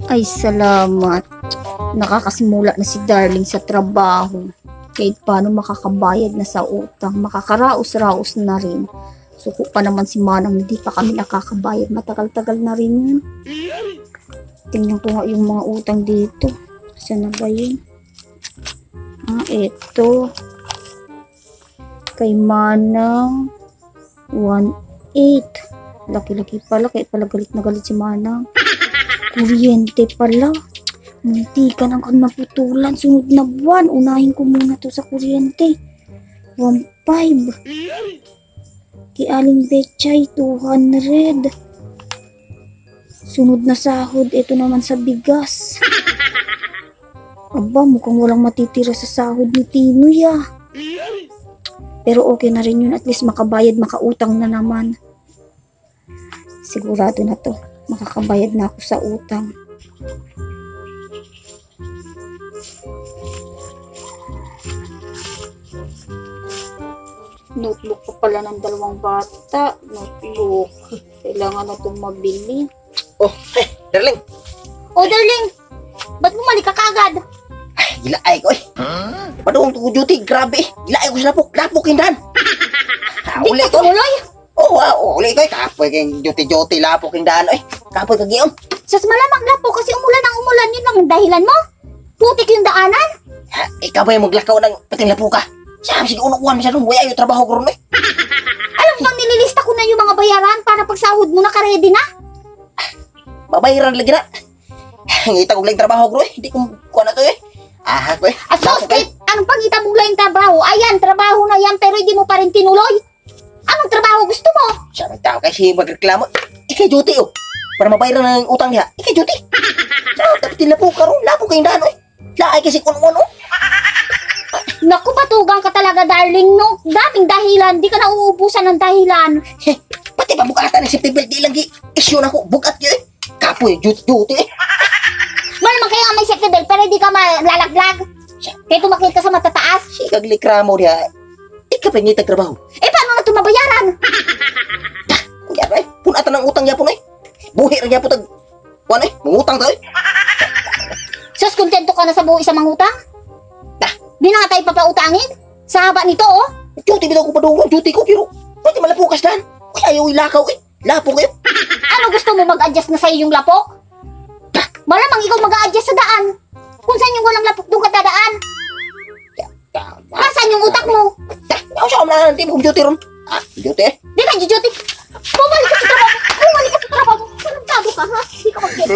Ay, salamat. Nakakasimula na si Darling sa trabaho. Kahit paano makakabayad na sa utang. Makakaraos-raos na rin. Suko pa naman si Manang, hindi pa kami nakakabayad. Matagal-tagal na rin yun. Tingnan ko nga yung mga utang dito. Saan na ba yun? Ah, eto. Kay Manang. 1.8. Laki-laki pala. Kaya pala galit na galit si Manang. Kuryente pala. Munti ka nang kang naputulan. Sunod na buwan. Unahin ko muna to sa kuryente. 1.5. Kay Aling Betchay, 200. Sunod na sahod. Ito naman sa bigas. Aba, mukhang walang matitira sa sahod ni Tinoy ah. Pero okay na rin yun. At least makabayad, makautang na naman. Sigurado na to. Makakabayad na ako sa utang. Notebook pa pala ng dalawang bata. Notebook. Kailangan na itong mabili. Oh, eh, darling. Oh, darling! Ba't bumalik ka kagad? Ay, gilaay ko eh. Padung to duty, grabe. Gilaay ko sa lapok, lapok hindan. Di Uli ka ko. tumuloy? Oh, ah, uli ko eh. Kapoy kay duty-duty lapok hindan eh. Kapoy ka giyon. Sus, malamang lapo kasi umulan ang umulan. Yun lang ang dahilan mo. Putik yung daanan. Ha, ikaw ba yung maglakaw ng pating lapuka? Sabi sige uno kuan siya nun, wala yung trabaho ko ron eh. Alam bang nililista ko na yung mga bayaran para pagsahod mo nakaredy na? Babayaran lagi na. Ngita ko lang trabaho ko eh. Hindi ko kuan na to eh. Ah, ko eh. Asos, Lapok eh. kahit anong pangita mong lang trabaho? Ayan, trabaho na yan pero hindi mo pa rin tinuloy. Anong trabaho gusto mo? Siya may tao kasi magreklamo. Ikay duty oh. Para mabayaran ang utang niya. Ikay duty. Sa tapos lapuka ron, lapok kayong daan eh. Laay kasi kung ano. Naku, patugang ka talaga, darling. No, daming dahilan. Di ka na uubusan ng dahilan. Heh, pati pa bukatan ng safety belt di lang gi issue na ko bukat yun eh. Kapoy duty duty eh. Malamang kaya nga may safety belt pero hindi ka malalaglag. Kaya tumakit ka sa matataas. Si kaglikramo niya. Ikaw pa ngitag trabaho. Eh, paano na ito mabayaran? Kuya eh, punatan ng utang yapon eh. Buhi ra gyapon tag kuan eh, mangutang ta eh. Sus, kontento ka na sa buhay sa mangutang? Dah. Di na nga tayo papautangin? Sa haba nito, oh. Duty bitaw ko padung, duty ko pero pati malapukas dan. Uy, ayaw ilakaw eh. Lapok eh. Ano gusto mo mag-adjust na sa'yo yung lapok? Malamang ikaw mag-a-adjust sa daan. Kung saan yung walang lapok, doon ka dadaan. Nasaan yung utak mo? Dah, ako sa kamla ng team kong duty ron. Ah, duty eh. Di ka duty. Bumalik ka sa trabaho. Bumalik ka sa trabaho. Tarantado ka, ha? Di ka mag-get. Ha?